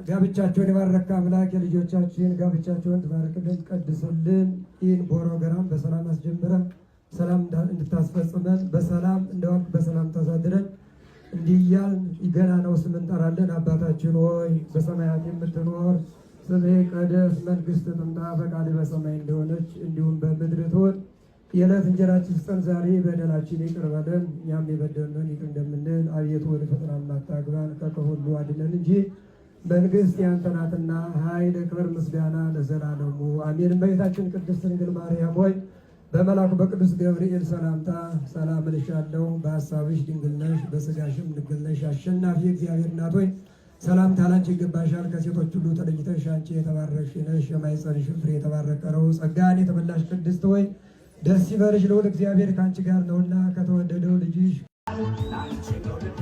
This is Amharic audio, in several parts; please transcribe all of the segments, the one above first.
ጋብቻቸውን የባረከ አምላክ የልጆቻችን ጋብቻቸውን ትባርክልን፣ ትቀድስልን። ይህን ፕሮግራም በሰላም አስጀምረን ሰላም እንድታስፈጽመን በሰላም እንደዋልክ በሰላም ታሳድረን። እንዲህ እያልን ገና ነው ስም እንጠራለን። አባታችን ሆይ በሰማያት የምትኖር ስምህ ይቀደስ፣ መንግስትህ ትምጣ፣ ፈቃድህ በሰማይ እንደሆነች እንዲሁም በምድር ትሁን። የዕለት እንጀራችንን ስጠን ዛሬ፣ በደላችን ይቅር በለን እኛም የበደሉንን ይቅር እንደምንል፣ አቤቱ ወደ ፈተና አታግባን ከክፉ ሁሉ አድነን እንጂ መንግስት ያንተ ናትና ኃይል፣ ክብር፣ ምስጋና ለዘላለሙ አሜን። እመቤታችን ቅድስት ድንግል ማርያም ሆይ በመልአኩ በቅዱስ ገብርኤል ሰላምታ ሰላም እልሻለሁ። በሐሳብሽ ድንግል ነሽ፣ በሥጋሽም ድንግል ነሽ። አሸናፊ እግዚአብሔር እናት ሆይ ሰላምታ ላንቺ ይገባሻል። ከሴቶች ሁሉ ተለይተሽ አንቺ የተባረክሽ ነሽ፣ የማኅፀንሽ ፍሬ የተባረከ ነው። ጸጋን የተመላሽ ቅድስት ሆይ ደስ ይበልሽ፣ ልዑል እግዚአብሔር ከአንቺ ጋር ነውና ከተወደደው ልጅሽ ላንቺ ነው ልቤ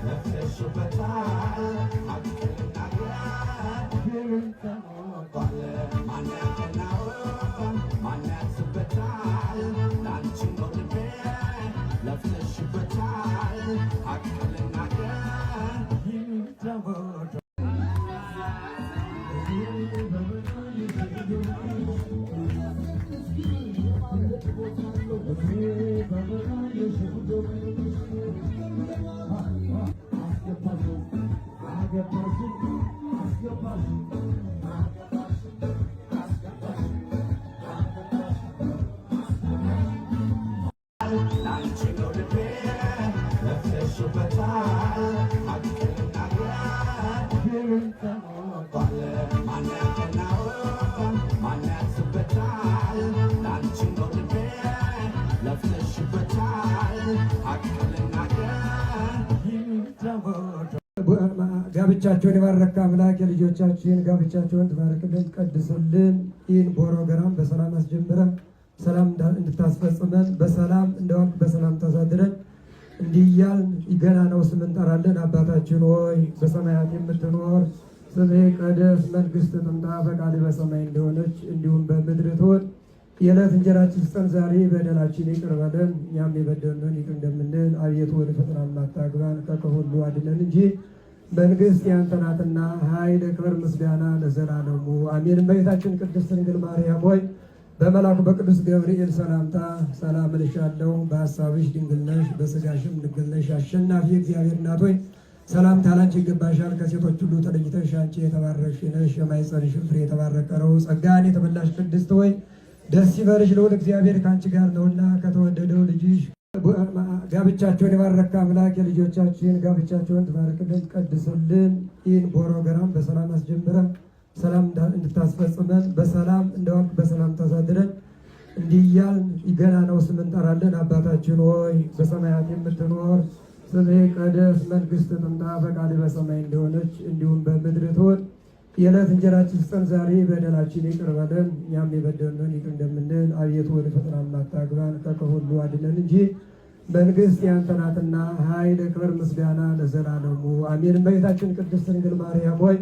ለፍተሽበታል ሀቅ ልናገር ተሞልቷል። ማን ያቀናውን ማን ያንስበታል? ላንቺ ነው ልቤ ለፍተሽበታል ሀቅ ልናገር ተሞልቷል። ላንቺ ነው ልቤ ለፍተሽበታል ሀቅ ልናገር ተሞልቷል። ማን ያቀናውን ማን ያንስበታል? ላንቺ ነው ልቤ ለፍተሽበታል ሀቅ ልናገር ተሞልቷል። ጋብቻቸውን የባረከ አምላክ የልጆቻችን ጋብቻቸውን ትባርክልን፣ ትቀድስልን። ይህን ፕሮግራም በሰላም አስጀምረን ሰላም እንድታስፈጽመን በሰላም እንደዋልክ በሰላም ታሳድረን። እንዲህ እያልን ገና ነው ስም እንጠራለን። አባታችን ሆይ በሰማያት የምትኖር ስምህ ይቀደስ፣ መንግስትህ ትምጣ፣ ፈቃድህ በሰማይ እንደሆነች እንዲሁም በምድር ትሁን። የዕለት እንጀራችንን ስጠን ዛሬ፣ በደላችን ይቅር በለን እኛም የበደሉንን ይቅር እንደምንል፣ አቤቱ ወደ ፈተና አታግባን ከክፉ ሁሉ አድነን እንጂ መንግስት ያንተ ናትና ኃይል፣ ክብር፣ ምስጋና ለዘላለሙ አሜን። እመቤታችን ቅድስት ድንግል ማርያም ሆይ በመልአኩ በቅዱስ ገብርኤል ሰላምታ ሰላም እልሻለሁ። በሐሳብሽ ድንግል ነሽ፣ በሥጋሽም ድንግል ነሽ። አሸናፊ እግዚአብሔር እናት ሆይ ሰላምታ ላንቺ ይገባሻል። ከሴቶች ሁሉ ተለይተሽ አንቺ የተባረክሽ ነሽ፣ የማኅፀንሽ ፍሬ የተባረከ ነው። ጸጋን የተመላሽ ቅድስት ሆይ ደስ ይበልሽ፣ ልዑል እግዚአብሔር ከአንቺ ጋር ነውና ከተወደደው ልጅሽ ጋብቻቸውን የባረከ አምላክ የልጆቻችን ጋብቻቸውን ትባርክልን፣ ትቀድስልን። ይህን ፕሮግራም በሰላም አስጀምረን ሰላም እንድታስፈጽመን በሰላም እንደዋልክ በሰላም ታሳድረን። እንዲህ እያልን ገና ነው ስም እንጠራለን። አባታችን ሆይ በሰማያት የምትኖር ስምህ ይቀደስ፣ መንግስትህ ትምጣ፣ ፈቃድህ በሰማይ እንደሆነች እንዲሁም በምድር ትሁን። የዕለት እንጀራችንን ስጠን ዛሬ፣ በደላችን ይቅር በለን እኛም የበደሉንን ይቅር እንደምንል፣ አቤቱ ወደ ፈተና አታግባን ከክፉ ሁሉ አድነን እንጂ መንግስት ያንተ ናትና ኃይል፣ ክብር፣ ምስጋና ለዘላለሙ አሜን። እመቤታችን ቅድስት ድንግል ማርያም ሆይ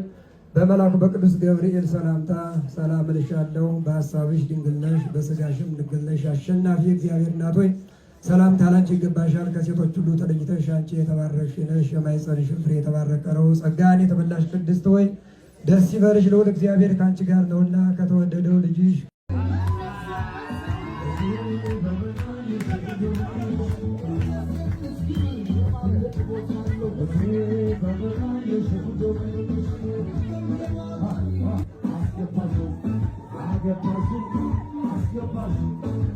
በመልአኩ በቅዱስ ገብርኤል ሰላምታ ሰላም እልሻለሁ። በሐሳብሽ ድንግል ነሽ፣ በሥጋሽም ድንግል ነሽ። አሸናፊ እግዚአብሔር እናት ሆይ ሰላምታ ላንቺ ይገባሻል። ከሴቶች ሁሉ ተለይተሽ አንቺ የተባረክሽ ነሽ፣ የማኅፀንሽ ፍሬ የተባረከ ነው። ጸጋን የተመላሽ ቅድስት ሆይ ደስ ይበልሽ፣ ልዑል እግዚአብሔር ከአንቺ ጋር ነውና ከተወደደው ልጅሽ አስገባሽ።